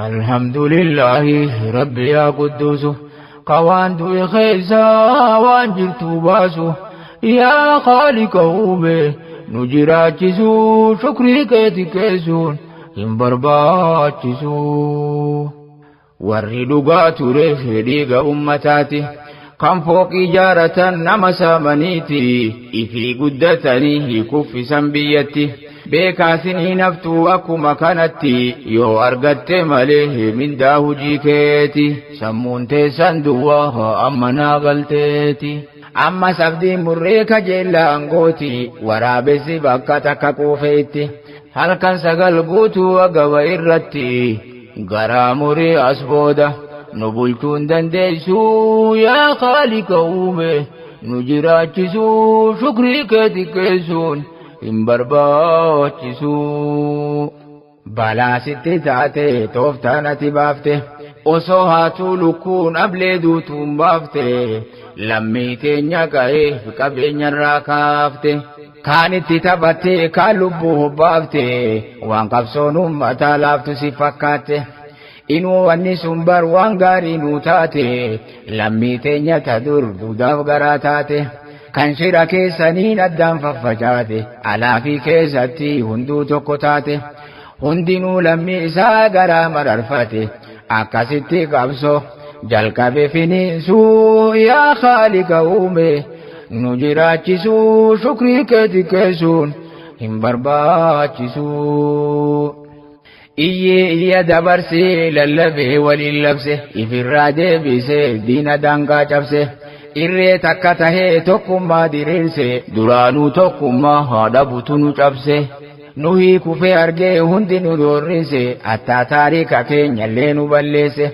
Alhamdulillahi rabbi yaa qudduusu ka waan du'e keessaa waan jirtu baasu yaa khaaliqa uume nu jiraachisu shukrii keeti keessuun hin barbaachisu. Warri dhugaa ture dhiiga ummataati. Kan fooqii ijaaratan nama saamaniiti ifii guddatanii kuffisan biyyatti. Beekaasinii naftuu akkuma kanatti yoo argatte malee mindaa hujii keeti sammuun teessan duwwaa amma naa galteeti. Amma sabdiin murree kajeellaan gooti waraabessi bakka takka quufeetti halkan sagal guutuu agaba irratti garaa murii as booda nu bulchuun dandeessuu yaa khaalika uume nu jiraachisuu shukrii keeti keessuun hin barbaachisu. Balaa sitti taate tooftaan ati baafte osoo haatuu lukkuun ablee duutuun baafte lammii teenya ga'ee qabeenyarraa kaafte. Kaan itti taphatte kaan lubbuu hobbaafte waan qabsoon uummataa laaftu si fakkaatte. Inuu wanni sun bar waan gaarii nuu taate lammii teenya ta dur duudaaf garaa taate. Kan shira keessaniin addaan faffacaate alaa fi keessatti hunduu tokko taate hundinuu lammii isaa garaa mararfate akkasitti qabsoo jalqabe finiinsuu yaa khaalika uume nu jiraachisuu shukrii keeti keessuun hin barbaachisu. Iyyee iyya dabarsee lallabee waliin labse ifirraa deebisee diina daangaa cabse. Irree takka tahee tokkummaa diriirse duraanuu tokkummaa haadha butu nu cabse nuhii kufee argee hundi nu doorrise attaa taarika keenyallee nu balleesse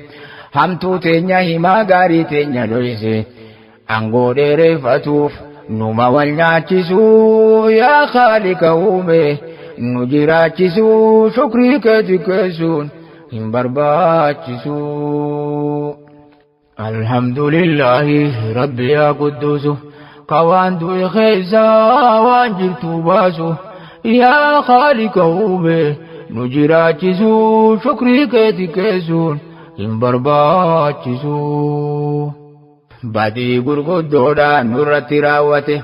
hamtuu teenya himaa gaarii teenya dhoyse angoo dheereffatuuf numa wal nyaachisuu yaa khaalika uume nu jiraachisuu shukrii keeti keessuun hin barbaachisu. Alhamdulillahi rabbi yaa qudduusu ka waan du'e keessaa waan jirtu baasu yaa khaalika uume nu jiraachisuu shukrii keeti keessuun hin barbaachisu. Badii gurguddoodhaan nurratti raawwate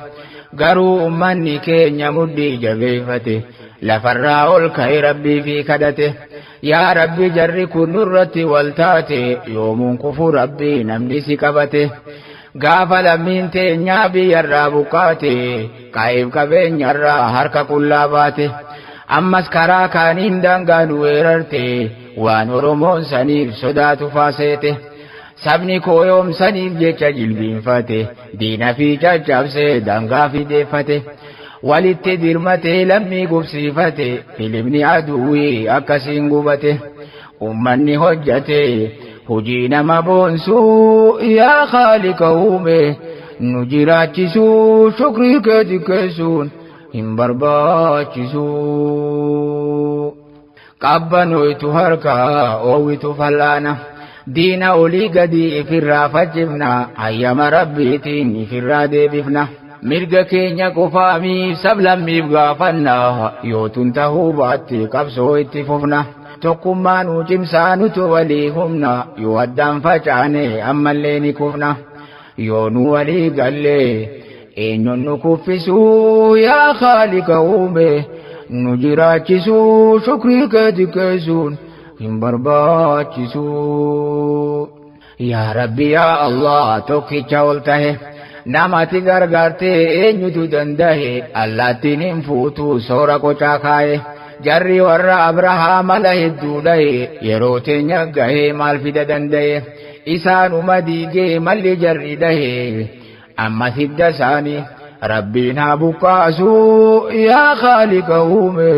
garuu ummanni keenya mudhii jabeeffate lafarraa ol ka'e rabbii fi kadhate. Yaa Rabbi jarri kun nurratti wal taate yoomuun kufu Rabbi namni si qabate gaafa lammiin teenyaa biyyarraa buqqaate qaa'eef qabeenyarraa harka qullaa baate ammas karaa kaaniin daangaa nu weerarte waan Oromoon saniif sodaatu faaseete sabni koo yoomsaniif jecha jilbiinfate diina fi caccabsee daangaa fideeffate. Walitti dirmatee lammii gubsiifate filimni aduwwii akkasiin gubate ummanni hojjate hojii nama boonsuu yaa khaalika uume nu jiraachisuu shukrii keeti keessuun hin barbaachisu. Qabbanoytu harkaa oowwitu fallaana diina olii gadi ifirraa faccifna hayyama rabbiitiin ifirraa deebifna. Mirga keenya qofaamiif sablammiif gaafanna yoo tun tahuu baatte qabsoo itti fufna tokkummaa nu cimsaa nutu walii humna yoo addaan facaane ammallee ni kufna yoo nu walii galle eenyuun nu kuffisuu yaa khaalika uume nu jiraachisuu shukrii keeti keessuun hin barbaachisu. Yaa Rabbi yaa Allah tokkicha ol tahe. Namati gargaartee eenyutu danda'e allaattiin hin fuutu soora qocaa kaa'e jarri warra Abrahaam mala hedduu dhahe yeroo teenya gahee maal fida danda'e isaanuma diigee malli jarri dhahe amma hidda isaanii rabbiin haa buqqaasuu yaa khaalika uume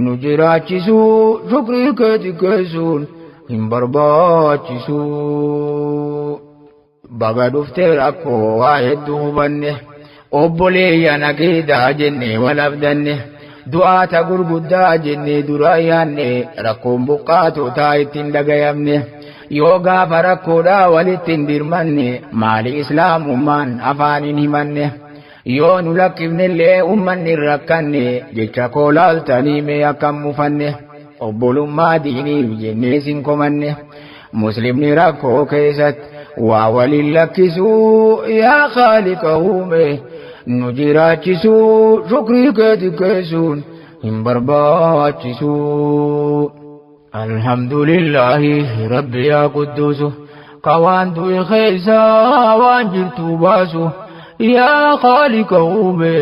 nu jiraachisuu shukrii keeti keessuun hin barbaachisu. Baga dhuftee rakkoo waa hedduu hubanne obboleeyyan aqiidaa jennee wal abdanne du'aata gurguddaa jennee dura yaanne rakkoon buqqaatotaa ittiin dhagayamne yoo gaafa rakkoodhaa walitti hin dirmanne maali islaamummaan afaaniin himanne yoo nu lakkifnellee ummanni hin rakkanne jecha koo laaltanii mee akkam mufanne. Obbolummaa diiniif jennee sin komanne. Muslimni rakkoo keessatti waa waliin lakkisuu, yaa Khaaliqa uume nu jiraachisuu, shukrii keeti keessuun hin barbaachisuu. Alhamdulillahi Rabbi yaa Qudduusu, ka waan du'e keessaa waan jirtu baasu, yaa Khaaliqa uume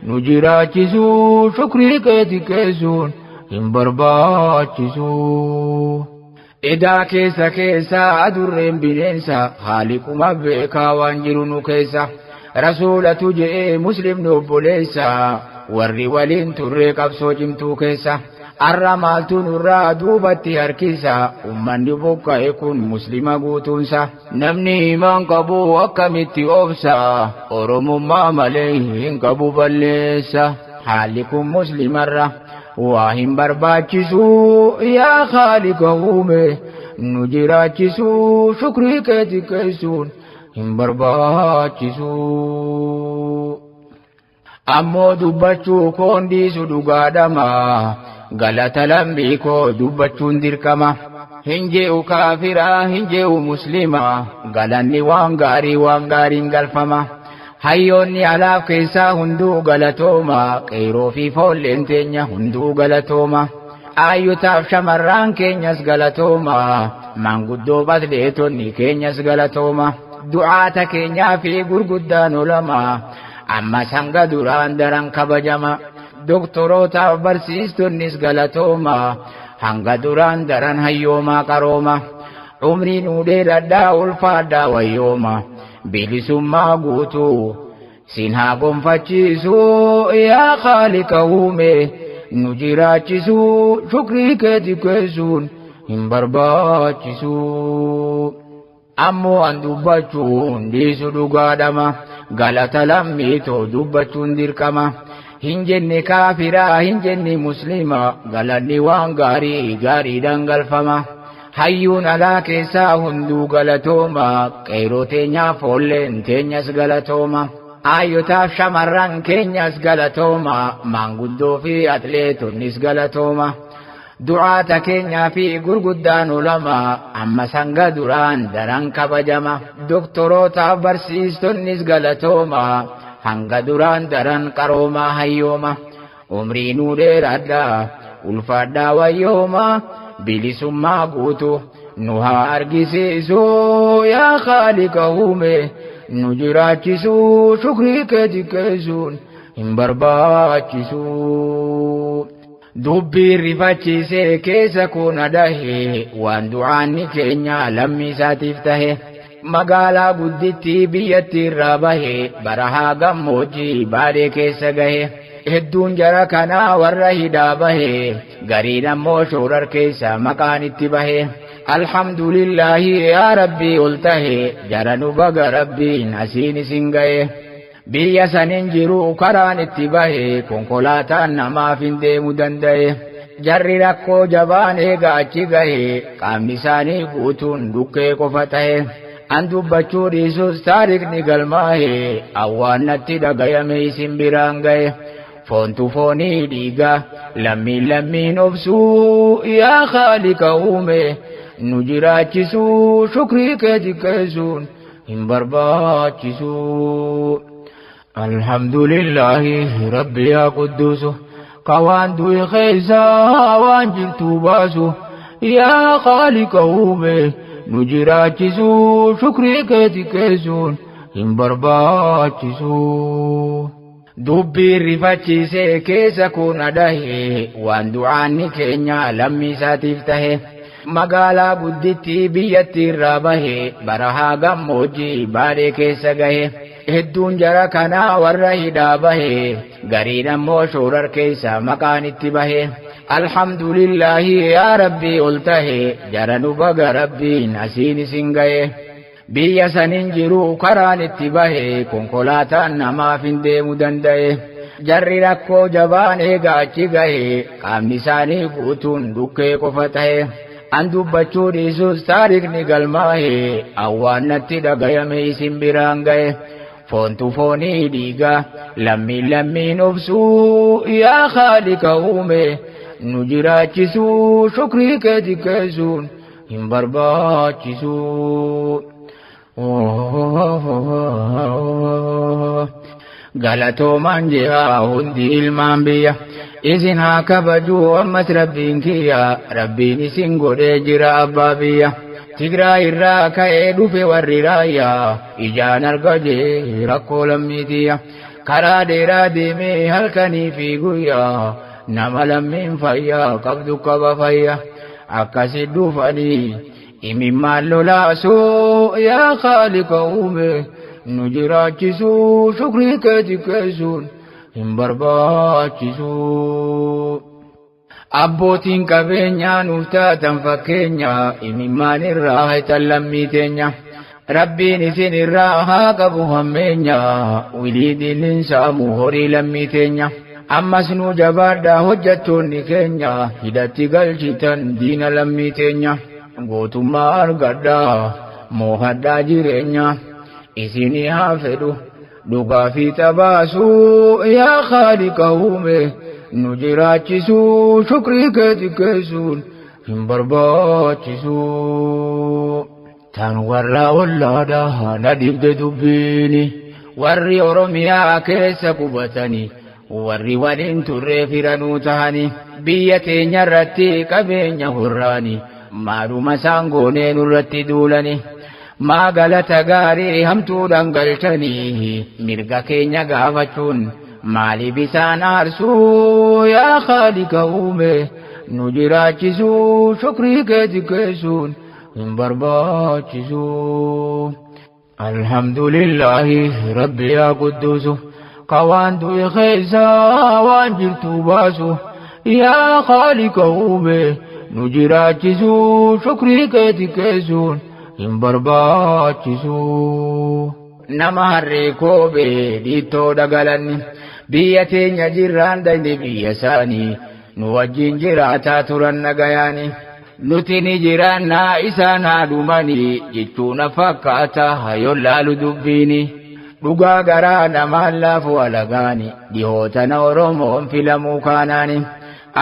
nu jiraachisuu, shukrii keeti keessuun hin barbaachisuu. Edaa keessa keessa adurreen bineensa, haaliquma beekaa waan jiru nu keessa. Rasuulatu je'ee muslimni obboleessa, warri waliin turree qabsoo cimtuu keessa. Arra maaltu nurraa duubatti harkisa? Ummanni buqqa'e kun muslima guutuunsa. Namni imaan qabu akkamitti obsa? Oromummaa malee hin qabu balleessa. Haalli kun muslimarra waa hin barbaachisu, yaa Khaaliqa uume nu jiraachisu, shukrii keeti keessuun hin barbaachisu. Ammoo dubbachuu koon dhiisu dhugaadhama, galata lammii koo dubbachuun dirqama. Hin je'u kaafiraa, hin je'u muslima, galanni waan gaarii waan gaariin galfama. Hayyoonni alaaf keessaa hunduu galatooma, qeeroo fi foolleen teenya hunduu galatooma. Aayyotaaf shamarraan keenyas galatooma, maanguddoo atleetonni keenyas galatooma. Du'aata keenyaa fi gurguddaan olama, ammas hanga duraan daran kabajama. Doktorootaaf barsiistonnis galatooma, hanga duraan daran hayyoomaa qarooma. Umrii nuu dheeradhaa, ulfaadhaa, wayyooma. Bilisummaa guutuu sin haa gonfachiisu, yaa Khaaliqa uume nu jiraachisu, shukrii keeti keessuun hin barbaachisu. Ammoo an dubbachuun dhiisu dhugaadhama, galata lammiitoo dubbachuun dirqama. Hin jenne kaafiraa, hin jenne muslima, galanni waan gaarii gaariidhaan galfama. Hayyuun alaa keessaa hunduu galatooma, qeeroo teenyaa foolleen teenyas galatooma. Aayyotaaf shamarran keenyas galatooma, maanguddoo fi atleetonnis galatooma. Du'aata keenyaa fi gurguddaan ulama, ammas hanga duraan daran kabajama. Doktorootaaf barsiistonnis galatooma, hanga duraan daran qaroomaa hayyooma. Umrii nuu dheeradhaa, ulfaadhaa, wayyooma. Bilisummaa guutuu nu haa argisiisu, yaa Khaaliqa uume nu jiraachisu, shukrii keeti keessuun hin barbaachisu. Dubbii rifachiisee keessa kun adahe, waan du'aanni keenya lammii isaatiif tahe. Magaalaa guddittii biyyatti irraa bahe, barahaa gammoojjii Baalee keessa gahe. Hedduun jara kanaa warra hidhaa bahe, gariin ammoo shoorar keessa maqaan itti bahe. Alhamdulillahi yaa Rabbii ol tahe, jara nu baga Rabbiin asiin isin gahe. Biyya sanin jiru karaan itti bahe, konkolaataan namaaf hin deemu danda'e. Jarri rakkoo jabaan eega achi gahe, qaamni isaanii guutuun dhukkee qofa tahe. An dubbachuu dhiisus taarikni galmaahe, awwaannatti dhagayame isin biraan gahe. Foontu foonii dhiiga lammiin lammiin obsuu, yaa Khaaliqa uume nu jiraachisuu, shukrii keeti keessuun hin barbaachisu. Alhamdulillahi Rabbi yaa Qudduusu, ka waan du'e keessaa waan jirtu baasu, yaa Khaaliqa uume nu jiraachisu, shukrii keeti keessuun hin barbaachisu. Dubbii rifachiisee keessa kun adahe, waan du'aanni keenya lammii isaatiif tahe. Magaalaa guddittii biyyatti irraa bahe, barahaa gammoojjii Baalee keessa gahe. Hedduun jara kanaa warra hidhaa bahe, gariin ammoo shoorar keessa maqaan itti bahe. Alhamdulillahi yaa Rabbii ol tahe, jara nu baga Rabbiin asiin isin gahe. Biyya sanin jiru karaan itti bahe, konkolaataan namaaf hin deemu danda'e. Jarri rakkoo jabaan eega achi gahe, qaamni isaanii guutuun dhukkee qofa tahe. An dubbachuu dhiisus taarikni galmaahe, awwaannatti dhagayame isin biraan gahe. Foontu foonii dhiiga lammiin lammiin obsuu, yaa Khaaliqa uume Nu jiraachisuu shukrii kee xiqqeessuun hin barbaachisu. Galatoomaan ji'a hundi ilmaan biyya isin haa kabajuu ammas rabbiin kiyya rabbiin isin godhee jira abbaa biyya. Tigraay irraa ka'ee dhufe warri raayyaa ijaan arga jee rakkoo lammiitiyya. Karaa dheeraa deemee halkanii fi guyyaa nama lammiin fayyaa qabdu qaba fayya. Akkasi dhufanii imimmaan lolaasuu yaa Khaaliqa uume nu jiraachisuu shukrii kee xiqqeessuun hin barbaachisu. Abbootiin qabeenyaa nuuf taatan fakkeenya imimmaan irraa haitan lammii teenya. Rabbiin isin irraa haa qabu hammeenya wiliidhiin hin saamu horii lammii teenya. Ammas nu jabaadhaa hojjettoonni keenya hidhatti galchitan diina lammii teenya. Gootummaa argadhaa moohadhaa jireenya isinii haa fedhu dhugaa fi xabaasuu yaa Khaaliqa uume nu jiraachisuu shukrii kee xiqqeessuun hin barbaachisu. Tan warra ollaadhaa na dhibde dubbiini warri Oromiyaa keessa qubatanii warri waliin turree firanuu tahanii biyya teenya irratti qabeenya horraanii maaluma isaan goonee nurratti duulanii maa galata gaarii hamtuudhaan galchanii mirga keenya gaafachuun maaliif isaan aarsuu yaa Khaaliqa uume nu jiraachisuu shukrii kee xiqqeessuun hin barbaachisu. Alhamdulillahi rabbi yaa qudduusu ka waan du'e keessaa waan jirtu baasu yaa Khaaliqa uume nu jiraachisuu shukrii kee xiqqeessuun hin barbaachisu. Nama harree koobee dhiittoo dhagalanni biyya teenya jirraan dayne biyya isaanii nu wajjin jiraataa turan nagayaani. Nuti ni jiraannaa isaan haa dhumanii jechuun fakkaata yoon laalu dubbiini. Dhugaa garaa namaan laafu alagaani dhihootana Oromoon filamuu kaanaani.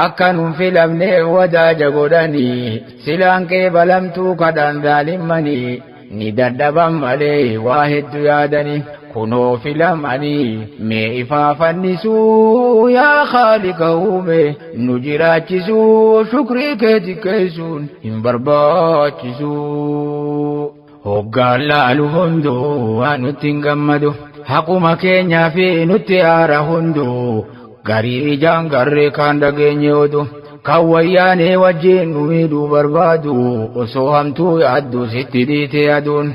Akka nun filamne wadaaja godhanii silaan qeebalamtuu kadhaan daalimmanii ni dadhaban malee waa hedduu yaadanii kunoo filamanii mee ifaa fannisuu yaa Khaaliqa uume nu jiraachisuu shukrii kee xiqqeessuun hin barbaachisu. Hoggaan laalu hunduu waan nutti hin gammadu haquma keenyaa fi nutti aara hunduu garii ijaan garree kaan dhageenye odu kan wayyaanee wajjin nu miidhuu barbaadu osoo hamtuu yaaddu sitti dhiite aduun.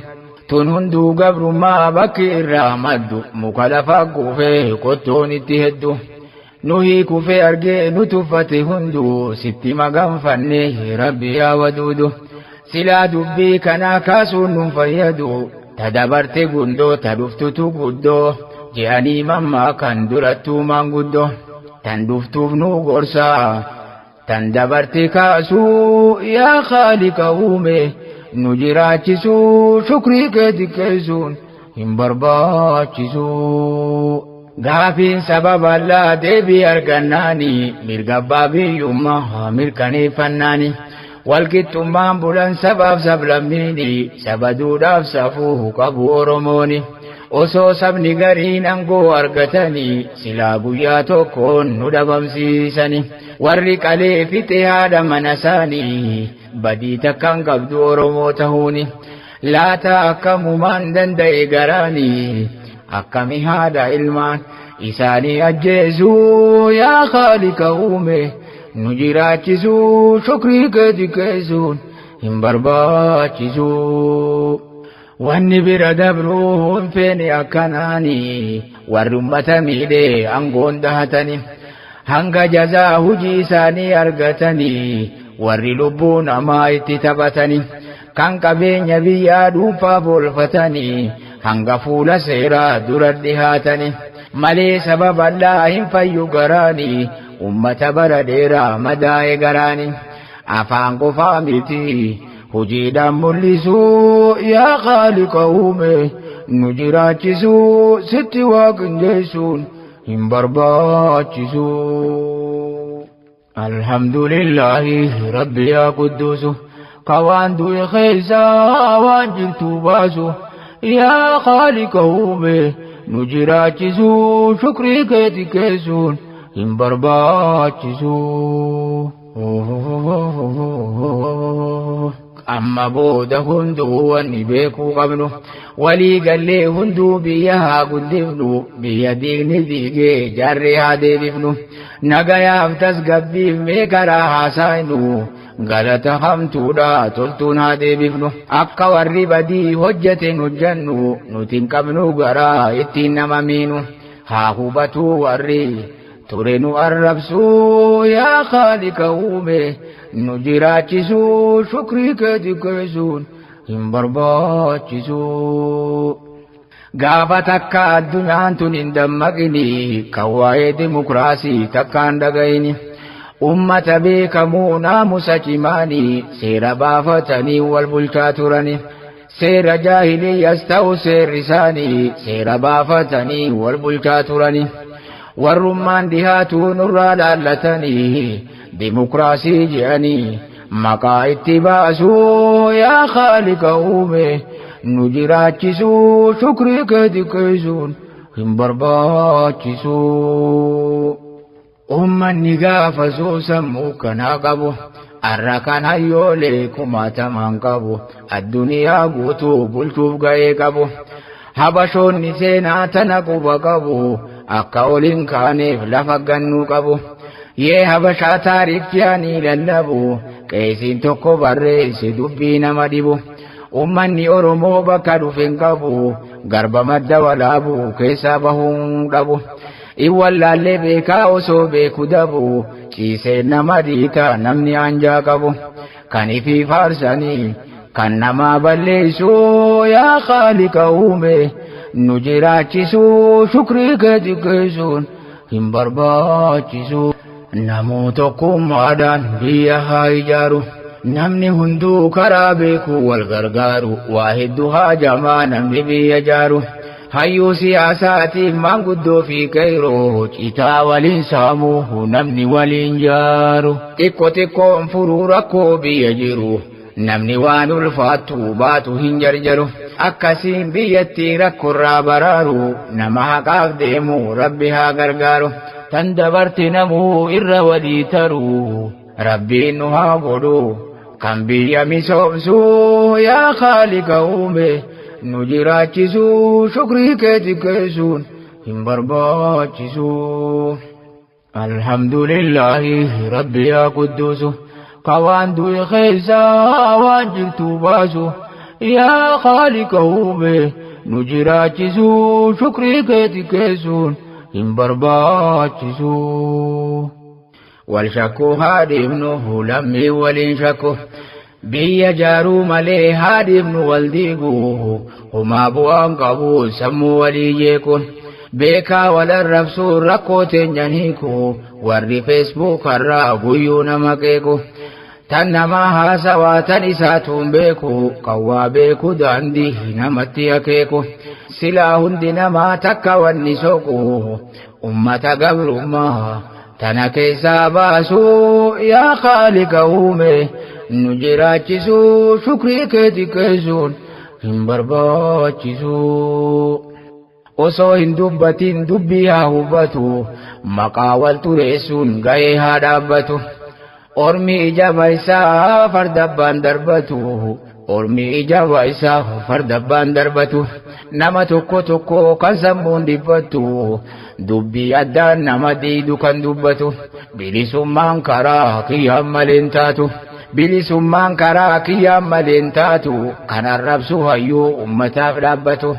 Tun hunduu gabrummaa bakki irraa maddu muka lafaa kuufee qottoon itti heddu. Nuhi kufee argee nu tuffate hunduu sitti maganfanne rabbi yaa waduudu. Silaa dubbii kanaa kaasuun nun fayyadu ta dabarte gundoo ta dhuftutu guddoo je'anii mammaa kan durattuu maanguddoo. Tan dhuftuuf nu gorsaa tan dabarte kaasuu yaa Khaaliqa uume nu jiraachisuu shukrii kee xiqqeessuun hin barbaachisu. Gaafiin sababa allaa deebii argannaani mirga abbaa biyyummaa mirkaneeffannaani. Walqixxummaan bulan sabaaf sablammiini saba duudhaaf safuu qabu Oromooni. Osoo sabni gariin aangoo argatanii silaa guyyaa tokkoon nu dhabamsiisani. Warri qalee fixe haadha mana isaanii badii takkaan qabdu Oromoo tahuuni. Laata akkamumaan danda'e garaanii akkami haadha ilmaan isaanii ajjeesuu yaa Khaaliqa uume nu jiraachisuu shukrii kee xiqqeessuun hin barbaachisu. Wanni bira dabruu hin feene akkanaani warri ummata miidhee aangoon dahatani hanga jazaa hujii isaanii argatanii warri lubbuu namaa itti taphatani kan qabeenya biyyaa dhuunfaaf oolfatanii hanga fuula seeraa dura dhihaatani malee sababa allaa hin fayyu garaani ummata bara dheeraa madaa'e garaani afaan qofaa miti hojiidhaan mul'isuu yaa Khaaliqa uume nu jiraachisuu sitti waaqinjeessuun hin barbaachisu. Alhamdulillahi rabbi yaa qudduusu ka waan du'e keessaa waan jirtu baasu yaa khaaliqa uume nu jiraachisu shukrii keeti keessuun hin barbaachisu. Amma booda hunduu wanni beekuu qabnu walii gallee hunduu biyya haa guddifnu biyya diigni diigee jaarree haa deebifnu nagayaaf tasgabbiif mee karaa haasaaynu galata hamtuudha toltuun haa deebifnu akka warri badii hojjateen hojjannu nuti hin qabnu garaa ittiin nama miinu haa hubatuu warri ture nu arrabsuu yaa khaalika uume nu jiraachisuu shukrii keeti keessuun hin barbaachisuu. Gaafa takka addunyaan tun hin dammaqini kan waa'ee dimokiraasii takkaan dhagayini. Ummata beekamuu naamusa cimaanii seera baafatanii wal bulchaa turani. Seera jaahiliyyas ta'u seerri isaanii seera baafatanii wal bulchaa turani. Warrummaan dhihaatu nurraa laallatanii dimokiraasii jedhanii maqaa itti baasuu yaa khaalika uume nu jiraachisuu shukrii keeti keessuun hin barbaachisuu. Uummanni gaafa sammuu kanaa qabu arra kan hayyoolee kumaatamaan qabu addunyaa guutuu bulchuuf ga'ee qabu. Habashoonni seenaa tana quba qabu akka oliin kaaneef lafa gannuu qabu. Yee habashaa taariikii lallabu qeesiin tokko barreesse dubbii nama dhibu. Uummanni Oromoo bakka dhufe hin qabu garba madda walaabu keessaa bahuun dhabu. Iwwallaallee beekaa osoo beeku dabu ciisee nama dhiita namni anjaa qabu. Kan ifii faarsanii kan namaa balleessuu yaa khaalika uume nu jiraachisuu shukrii keeti keessuun hin barbaachisuu. Namuu tokkummaadhaan biyya haa ijaaru. Namni hunduu karaa beeku wal gargaaru waa hedduu haa jamaa namni biyya jaaru. Hayyuu siyaasaatiif maanguddoo fi qeyroo citaa waliin saamuu namni waliin jaaru. Xiqqoo xiqqoon furuu rakkoo biyya jiru. Namni waan ulfaattu baatu hin jarjaru. Akkasiin biyyattii rakkoorraa baraaru nama haqaaf deemu rabbi haa gargaaru. Tan dabarti namuu irra walii taru rabbiin nu haa godhu. Kan biyya misoomsuu yaa khaalika uume nu jiraachisuu shukrii keeti keessuun hin barbaachisuu. Alhamdulillahi rabbi yaa qudduusu ka waan du'e keessaa waan jirtu baasu yaa khaalika uume nu jiraachisuu shukrii keeti keessuun hin barbaachisuu. Wal shakkuu haa dhiifnu lammii waliin shakku biyya jaaruu malee haa dhiifnu wal diigu homaa bu'aan qabu sammuu walii jeequun beekaa wal arrabsuun rakkoo teenyan hiiku warri feesbuukarraa guyyuu nama qeequ tan namaa haasawaa tan isaatuun beeku kan waa beeku daandii namatti akeeku silaa hundi namaa takka wanni soqu ummata gabrummaa tana keessaa baasuu yaa khaalika uume nu jiraachisuu shukrii keeti keessuun hin barbaachisuu. Osoo hin dubbatin dubbii haa hubatu maqaa wal xureessuun ga'ee haa dhaabbatu. Ormi ija isaa farda abbaan darbatu. Ormi ija isaa farda abbaan darbatu. Nama tokko tokko kan sammuun dhiphattu dubbii addaan nama diidu kan dubbatu. Bilisummaan karaa kiyyaan malee hin taatu. Bilisummaan karaa kiyyaan malee hin taatu. Kan arrabsu hayyuu ummataaf dhaabbatu.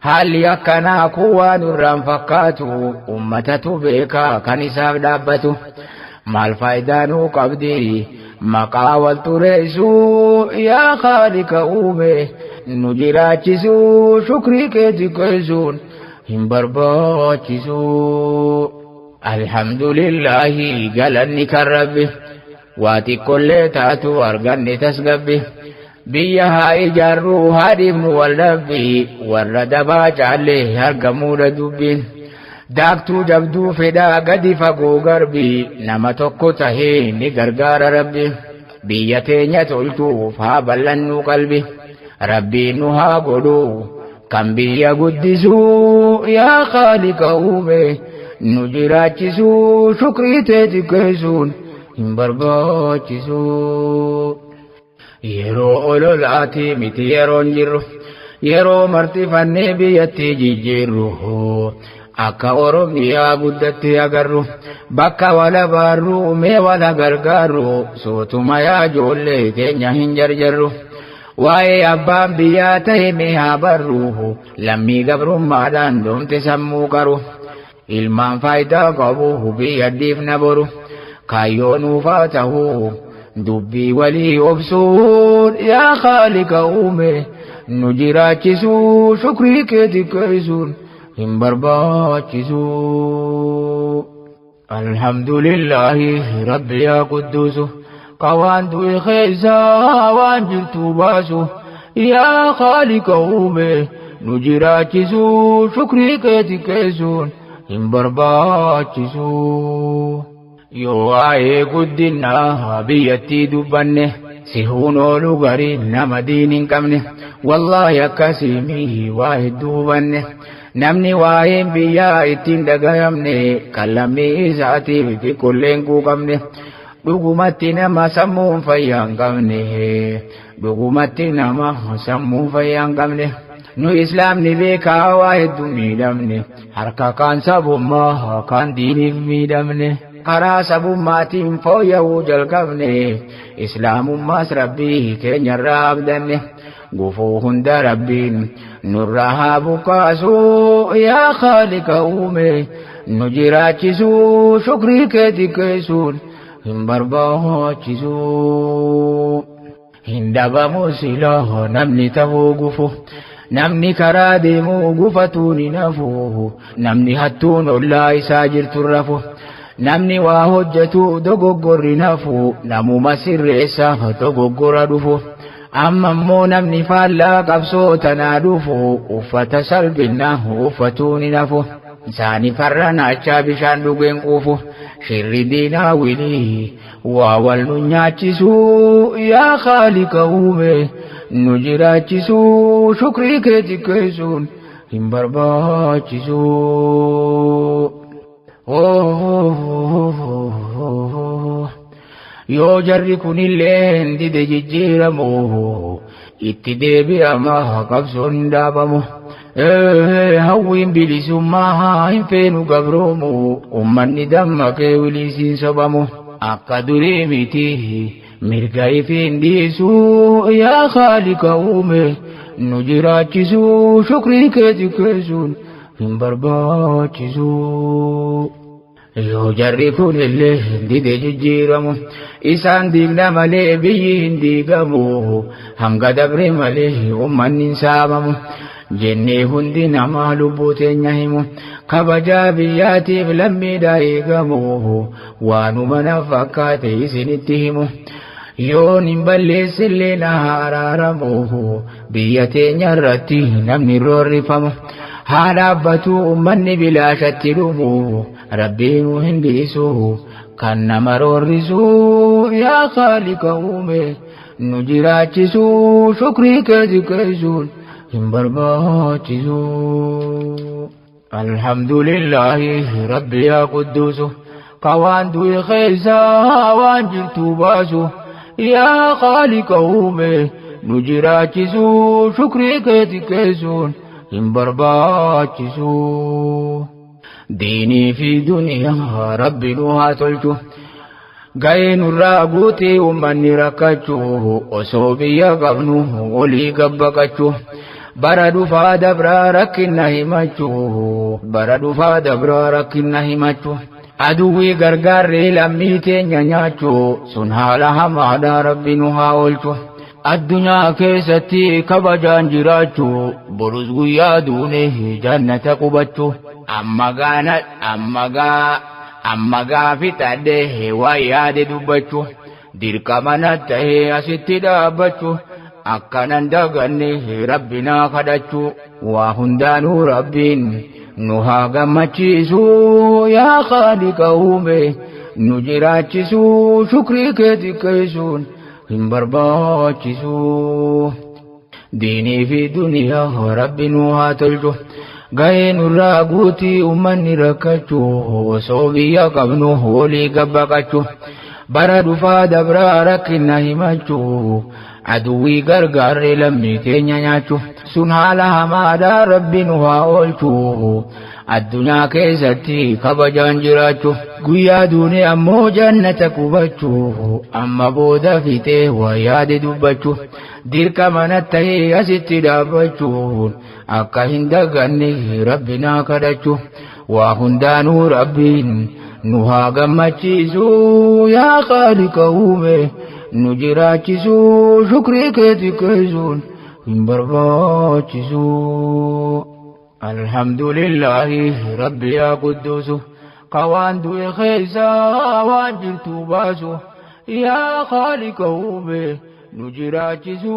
Haalli akkanaa kun waan irraan fakkaatu ummatatu beekaa kan isaaf dhaabbatu. Maal faayidaa nuu qabdi maqaa wal xureessuu yaa khaalika uume nu jiraachisuu shukrii keeti keessuun hin barbaachisuu. Alhamdulillahi galanni kan rabbi waa xiqqollee taatu arganne tasgabbi. Biyya haa ijaarruu haa dhiifnu wal dhabbi warra dabaa caallee argamuudha dubbiin. Daaktuu jabduu fedhaa gadi fagoo garbi nama tokko tahee ni gargaara rabbi. Biyya teenya tolchuuf haa bal'annu qalbi. Rabbiin nu haa godhu kan biyya guddisuu yaa Khaaliqa uume nu jiraachisuu shukrii tee xiqqeessuun hin barbaachisu. Yeroo ololaati miti yeroon jirru yeroo martifannee biyyatti jijjiirru akka Oromiyaa guddatti agarru bakka wala baarru mee wala gargaarru sootuma yaa ijoollee teenya hin jarjarru. Waa'ee abbaan biyyaa ta'e mee haa barru lammii gabrummaadhaan doomte sammuu qaru ilmaan faayidaa qabu biyya dhiifna boru kaayyoo nuufaa ta'uu dubbii walii obsuun yaa Khaaliqa uume nu jiraachisuu shukrii kee xiqqeessuun hin barbaachisu. Alhamdulillahi rabbi yaa qudduusu qawaan du'e keessaa waan jirtu baasu yaa Khaaliqa uume nu jiraachisuu shukrii kee xiqqeessuun hin barbaachisu. Yoo waa'ee guddinaa biyyattii dubbanne sihuun oolu garii nama diin hin qabne wallaahi akkasii mihi waa hedduu hubanne namni waa'een biyyaa ittiin dhagayamne kan lammii isaatiif xiqqolleen quuqamne dhugumatti nama sammuun fayyaa hin qabne dhugumatti nama sammuun fayyaa hin qabne. Nu islaamni beekaa waa hedduu miidhamne harka kaan sabummaa kaan diiniif miidhamne karaa sabummaatiin fooyya'uu jalqabne islaamummaas rabbii keenyarraa abdanne gufuu hunda rabbiin nurraa haa buqqaasuu yaa Khaaliqa uume nu jiraachisuu shukrii kee xiqqeessuun hin barbaachisu. Hin dhabamu silaa namni ta'uu gufu. Namni karaa deemuu gufatuun hin hafu. Namni hattuun ollaa isaa jirtu rafu. Namni waa hojjetu dogoggorri hin hafu. Namuma sirreessaaf dogoggora dhufu. Amma immoo namni faallaa qabsoo tanaa dhufu uffata salphinaa uffatuun hin hafu. Isaani farra naachaa bishaan dhugeen quufu. Shirri diinaa wilii waa wal nu nyaachisuu yaa Khaaliqa uume nu jiraachisuu shukrii kee xiqqeessuun hin barbaachisu. Yoo jarri kunillee dide jijjiiramu itti deebi'ama qabsoon hin dhaabamu. Hawwiin bilisummaa hin feenu gabroomu ummanni dammaqee wiliisiin sobamu. Akka durii miti mirga ifiin dhiisuu yaa Khaaliqa uume nu jiraachisuu shukrii kee xiqqeessuun hin barbaachisu. Yoo jarri kunillee dide jijjiiramu isaan diigna malee biyyi hin diigamu hanga dabre malee ummanni hin saamamu. Jennee hundi namaa lubbuu teenya himu kabajaa biyyaatiif lammiidhaa eegamu waanuma na fakkaate isinitti himu. Yoon hin balleessillee na araaramu biyya teenya irratti namni roorrifamu. Haa dhaabbatu ummanni bilaashatti dhumu rabbiin hin dhiisu kan nama roorrisu yaa Khaaliqa uume nu jiraachisuu shukrii kee xiqqeessuun hin barbaachisu. Alhamdulillahi rabbi yaa qudduusu qawaan du'e keessaa waan jirtu baasu yaa Khaaliqa uume nu jiraachisuu shukrii kee xiqqeessuun hin barbaachisu. Diinii fi duniyaa rabbi nu haa tolchu. Ga'ee nurraa guutee uummanni rakkachuu osoo biyya qabnu olii gabbaqachuu. Bara dhufaa dabraa rakkina himachuu bara dhufaa dabraa rakkina himachuu. Aduwwii gargaarree lammii teenya nyaachuu sun haala hamaadha rabbi nu haa oolchu. Addunyaa keessatti kabajaan jiraachuu borus guyyaa duune jannata qubachuu. Amma gaana amma gaa amma gaa fixadhee waa yaade dubbachuu dirqama na ta'ee asitti dhaabbachuu. Akkanan daganne rabbi naa kadhachuu waa hundaanuu rabbiin Nu haa gammachiisu yaa Khaaliqa uume, nu jiraachisu shukrii kee xiqqeessuun hin barbaachisu. Diinii fi duniyaa Rabbi nu haa tolchu. Gahee nurraa guutii uummanni rakkachuu, osoo biyya qabnu walii gabbaqachuu, bara dhufaa dabraa rakkina himachuu, aduwwii gargaarree lammii teenya nyaachuu, sun haala hamaadhaa Rabbi nu haa oolchuu. Addunyaa keessatti kabajaan jiraachuu, guyyaa duune ammoo jannata qubachuu, amma booda fixee waa yaade dubbachuu, dirqama ta'ee asitti dhaabbachuu, akka hin daganne Rabbi naa kadhachuu. Waa hundaanuu Rabbiin nu haa gammachiisu yaa Khaaliqa uume, nu jiraachisu shukrii kee xiqqeessuun hin barbaachisu. Alhamdulillahi Rabbi yaa Qudduusu, ka waan du'e keessaa waan jirtu baasu, yaa Khaaliqa uume, nu jiraachisu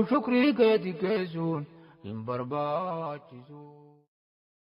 shukrii kee xiqqeessuun hin barbaachisu.